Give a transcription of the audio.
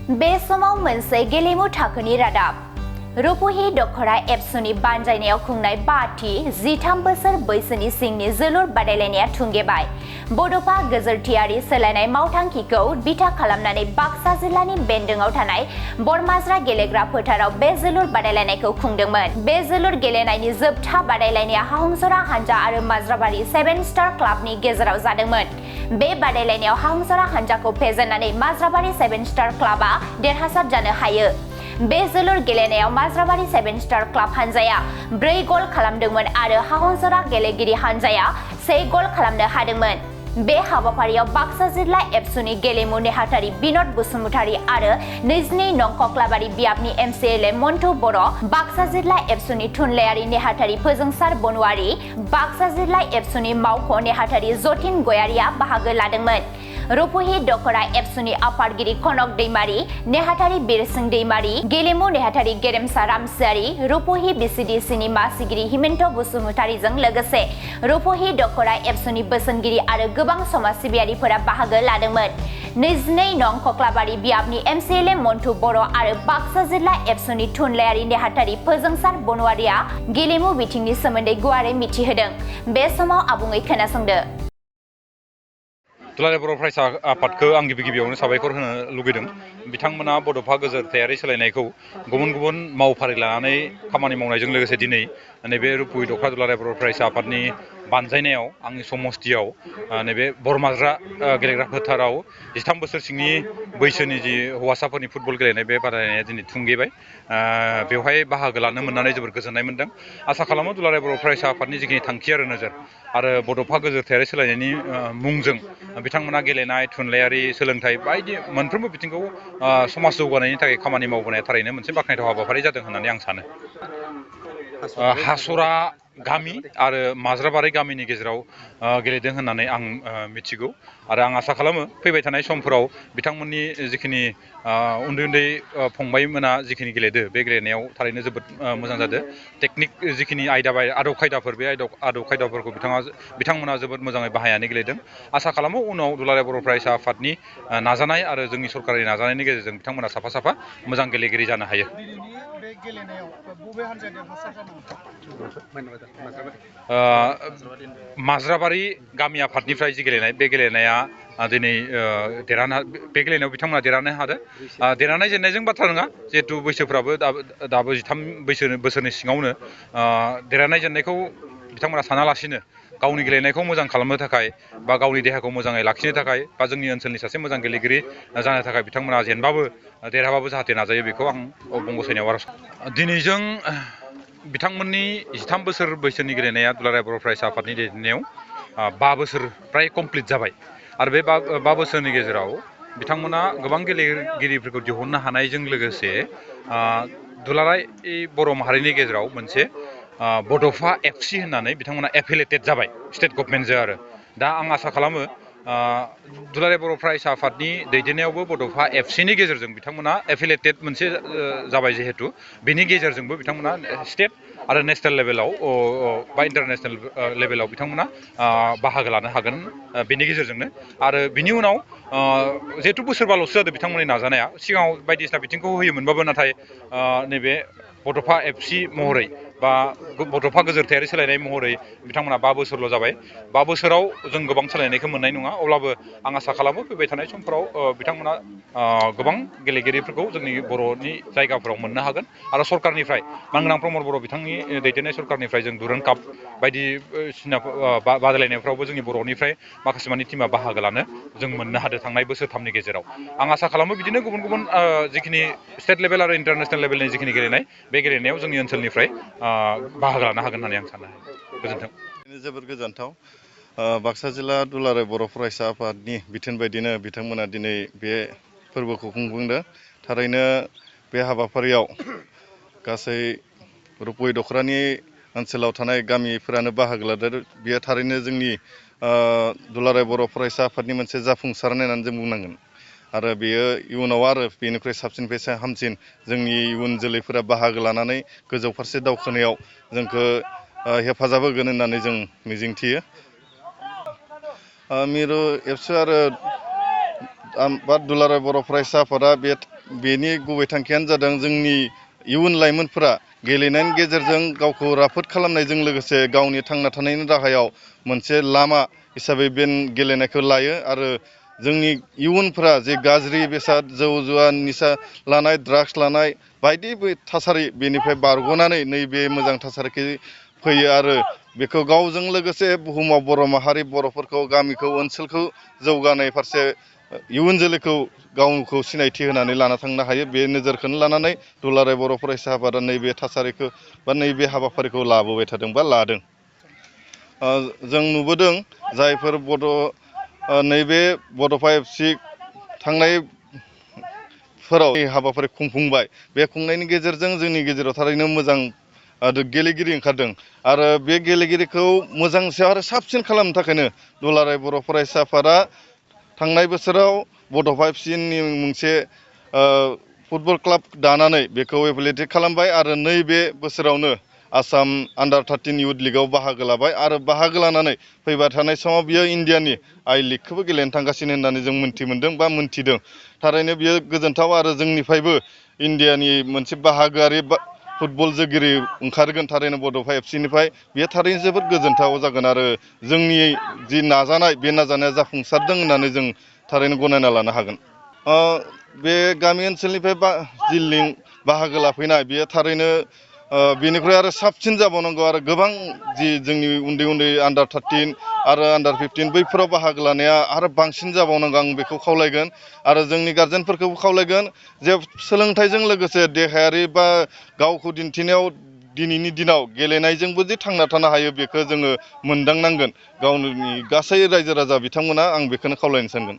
बे समाव मोनसे गेलेमु थाखोनि रादाब रुपुहि दखरा एबसुनि बानजायनायाव खुंनाय 13 बोसोर बैसोनि सिंनि जोलुर बादायलायनाया थुंगेबाय। बड'फा गेजेरथियारि सोलायनाय मावथांखिखौ बिथा खालामनानै बाक्सा जिल्लानि बेन्दोंआव थानाय बरमाज्रा गेलेग्रा फोथाराव बे जोलुर बादायलायनायखौ खुंदोंमोन। बे जोलुर गेलेनायनि जोबथा बादायलायनाया हाहुंसरा हानजा आरो माज्राबारि 7 स्टार क्लाबनि गेजेराव जादोंमोन। बे बादायलायनायाव हाहुंसरा हानजाखौ फेजेननानै माज्राबारि 7 स्टार क्लाबा देरहासार जानो हायो। बे जोलुर गेलेनायाव माज्राबारि 7 स्टार क्लाब हानजाया 4 गल खालामदोंमोन आरो हाहुंसरा गेलेगिरि हानजाया 1 गल खालामनो हादोंमोन। बे हाबाफारियाव बाक्सा जिल्ला एबसुनि गेलेमु नेहाथारि बिनोद बसुमतारी आरो 22 नं कक्लाबारि बियाबनि MCLA मन्टु बर', बाक्सा जिल्ला एबसुनि थुनलाइयारि नेहाथारि फोजोंसार बनवारी, बाक्सा जिल्ला एबसुनि मावख' नेहाथारि जतिन गयारिया बाहागो लादोंमोन। रुपुहि दखरा एबसुनि आफादगिरि कनक दैमारी, नेहाथारि बिरसिं दैमारी, गेलेमु नेहाथारि गेरेमसा रामसियारि, रुपुहि BCDCनि मासिगिरि हिमन्त बसुमतारीजों लोगोसे रुपुहि दखरा एबसुनि बोसोनगिरि आरो गोबां समाज सिबियारिफोरा बाहागो लादोंमोन। 22 नं कक्लाबारि बियाबनि MCLA मन्टु बर' आरो बाक्सा जिल्ला एबसुनि थुनलाइयारि नेहाथारि फोजोंसार बनवारीया गेलेमु बिथिंनि सोमोन्दै गुवारै मिथिहोदों। बे समाव आबुङै खोनासंदो। दुलाराय बर' फरायसा आफादखौ आं गिबियावनो साबायखर होनो लुगैदों। बिथांमोना बड'फा गेजेरथियारि सोलायनायखौ गुबुन गुबुन मावफारि लानानै खामानि मावनायजों लोगोसे दिनै नैबे रुपुहि दखरा दुलाराय बर' फरायसा आफादनि बानजायनायाव आंनि समस्थियाव नैबे बरमाज्रा गेलेग्रा फोथाराव 13 बोसोर सिंनि बैसोनि जि हौवासाफोरनि फुटबल गेलेनाय बे बादायलायनाया दिनै थुंगेबाय। बेवहाय बाहागो लानो मोननानै जोबोद गोजोननाय मोनदों। आसा खालामो दुलाराय बर' फरायसा आफादनि जिखिनि थांखि आरो नोजोर आरो बड'फा गेजेरथियारि सोलायनायनि मुंजों बिथांमोना गेलेनाय, थुनलाइयारि, सोलोंथाइ बायदि मोनफ्रोमबो बिथिंखौ समाज जौगानायनि थाखाय खामानि मावबोनाया थारैनो मोनसे बाख्नायथाव हाबाफारि जादों होननानै आं सानो। हासरा गामि आरो माज्राबारि गामिनि गेजेराव गेलेदों होननानै आं मिथिगौ आरो आं आसा खालामो फैबाय थानाय समफोराव बिथांमोननि जिखिनि उन्दै उन्दै फंबायमोना जिखिनि गेलेदो बे गेलेनायाव थारैनो जोबोद मोजां जादों। टेकनिक जिखिनि आदब खायदाफोर बे आदब खायदाफोरखौ बिथांमोना जोबोद मोजाङै बाहायनानै गेलेदों। आसा खालामो उनाव दुलाराय बर' फरायसा आफादनि नाजानाय आरो जोंनि सरकारनि नाजानायनि गेजेरजों बिथांमोना साफा साफा मोजां गेलेगिरि जानो हायो। माज्राबारि गामि आफादनिफ्राय जि गेलेनाय बे गेलेनाया दिनै बे गेलेनायाव बिथांमोना देरहानो हादों। देरहानाय जेननायजों बाथ्रा नङा, जिहेथु बैसोफ्राबो दाबो 13 बोसोरनि सिङावनो देरहानाय जेननायखौ बिथांमोना सानालासिनो गावनि गेलेनायखौ मोजां खालामनो थाखाय बा गावनि देहाखौ मोजाङै लाखिनो थाखाय बा जोंनि ओनसोलनि सासे मोजां गेलेगिरि जानो थाखाय बिथांमोना जेनबाबो देरहाबाबो जाहाथे नाजायो बेखौ आं गंगसायनायाव आर'ज खालामो। दिनैजों बिथांमोननि 13 बोसोर बैसोनि गेलेनाया दुलाराय बर' फरायसा आफादनि दैदेननायाव 5 बोसोर फ्राय कमप्लिट जाबाय आरो बे 5 बोसोरनि गेजेराव बिथांमोना गोबां गेलेगिरिफोरखौ दिहुननो हानायजों लोगोसे दुलाराय बर' माहारिनि गेजेराव मोनसे बड'फा FC होननानै बिथांमोना एफिलेटेड जाबाय स्टेट गभर्नमेन्टजों आरो दा आं आसा खालामो दुलाराय बर' फरायसा आफादनि दैदेननायावबो बड'फा FCनि गेजेरजों बिथांमोना एफिलेटेड मोनसे जाबाय जिहेतु बेनि गेजेरजोंबो बिथांमोना स्टेट आरो नेसनेल लेभेलाव बा इन्टारनेसनेल लेभेलाव बिथांमोना बाहागो लानो हागोन बेनि गेजेरजोंनो आरो बिनि उनाव जिहेतु बोसोरबाल'सो जादों बिथांमोननि नाजानाया सिगाङाव बायदिसिना बिथिंखौ होयोमोनबाबो नाथाय नैबे बड'फा FC महरै बा बड'फा गेजेरथियारि सोलायनाय महरै बिथांमोना 5 बोसोरल' जाबाय। 5 बोसोराव जों गोबां सोलायनायखौ मोननाय नङा, अब्लाबो आं आसा खालामो फैबाय थानाय समफोराव बिथांमोना गोबां गेलेगिरिफोरखौ जोंनि बर'नि जायगाफोराव मोननो हागोन आरो सरकारनिफ्राय मानगोनां प्रमद बर' बिथांनि दैदेननाय सरकारनिफ्राय जों दुरान्ड काप बायदिसिना बादायलायनायफ्रावबो जोंनि बर'निफ्राय माखासे मानि टिमा बाहागो लानो जों मोननो हादों थांनाय बोसोरथामनि गेजेराव। आं आसा खालामो बिदिनो गुबुन गुबुन जिखिनि स्टेट लेभेल आरो इन्टारनेसनेल लेभेलनि जिखिनि गेलेनाय बे गेलेनायाव जोंनि ओनसोलनिफ्राय बाहागो लानो हागोन होननानै आं सानो। गोजोन्थों। जोबोर गोजोनथाव। बाक्सा जिल्ला दुलाराय बर' फरायसा आफादनि बिथोन बायदिनो बिथांमोना दिनै बे फोरबोखौ खुंफुंदों। थारैनो बे हाबाफारियाव गासै रुपुहि दखरानि ओनसोलाव थानाय गामिफोरानो बाहागो लादों। बेयो थारैनो जोंनि दुलाराय बर' फरायसा आफादनि मोनसे जाफुंसारनाय होननानै जों बुंनांगोन आरो बेयो इयुनाव आरो बेनिफ्राय साबसिननिफ्राय हामसिन जोंनि इयुन जोलैफोरा बाहागो लानानै गोजौ फारसे दावखोनायाव जोंखौ हेफाजाब होगोन होननानै जों मिजिंथियो। मिरु एबसु आरो दुलाराय बर' फरायसा आफादा बे बेनि गुबै थांखियानो जादों जोंनि इयुन लाइमोनफोरा गेलेनायनि गेजेरजों गावखौ राफोद खालामनायजों लोगोसे गावनि थांना थानायनि राहायाव मोनसे लामा हिसाबै बे गेलेनायखौ लायो आरो जोंनि इयुनफोरा जे गाज्रि बेसाद जौ जुवा निसा लानाय ड्राग्स लानाय बायदि थासारि बेनिफ्राय बारग'नानै नैबे मोजां थासारिखौ फैयो आरो बेखौ गावजों लोगोसे बुहुमाव बर' माहारि बर'फोरखौ गामिखौ ओनसोलखौ जौगानाय फारसे इयुन जोलैखौ गावखौ सिनायथि होनानै लाना थांनो हायो बे नोजोरखौनो लानानै दुलाराय बर' फरायसा आफादा नैबे थासारिखौ बा नैबे हाबाफारिखौ लाबोबाय थादों बा लादों। जों नुबोदों जायफोर नैबे बड'फा एफसि थांनायफोराव हाबाफारि खुंफुंबाय बे खुंनायनि गेजेरजों जोंनि गेजेराव थारैनो मोजां गेलेगिरि ओंखारदों आरो बे गेलेगिरिखौ मोजांसिन आरो साबसिन खालामनो थाखायनो दुलाराय बर' फरायसा आफादा थांनाय बोसोराव बड'फा एफसिनि मोनसे फुटबल क्लाब दानानै बेखौ एफिलियेटेड खालामबाय आरो नैबे बोसोरावनो आसाम आन्डार 13 इउथ लिगआव बाहागो लाबाय आरो बाहागो लानानै फैबाय थानाय समाव बियो इण्डियानि आइ लिगखौबो गेलेनो थांगासिनो होननानै जों मोन्थि मोन्दों बा मोन्थिदों। थारैनो बियो गोजोनथाव आरो जोंनिफ्रायबो इण्डियानि मोनसे बाहागोआरि फुटबल जोगिरि ओंखारगोन थारैनो बड'फा एफसिनिफ्राय बेयो थारैनो जोबोद गोजोनथाव जागोन आरो जोंनि जि नाजानाय बे नाजानाया जाफुंसारदों होननानै जों थारैनो गनायना लानो हागोन। बे गामि ओनसोलनिफ्राय जि बाहागो लाफैनाय बेयो थारैनो बेनिख्रुइ आरो साबसिन जाबावनांगौ आरो गोबां जि जोंनि उन्दै उन्दै आन्डार 13 आरो आन्डार 15 बैफोराव बाहागो लानाया आरो बांसिन जाबावनांगौ आं बेखौ खावलायगोन आरो जोंनि गार्जेनफोरखौबो खावलायगोन जे सोलोंथाइजों लोगोसे देहायारि बा गावखौ दिन्थिनायाव दिनैनि दिनाव गेलेनायजोंबो जे थांना थानो हायो बेखौ जोङो मोनदांनांगोन गावनि गासै रायजो राजा बिथांमोना आं बेखौनो खावलायनो सानगोन।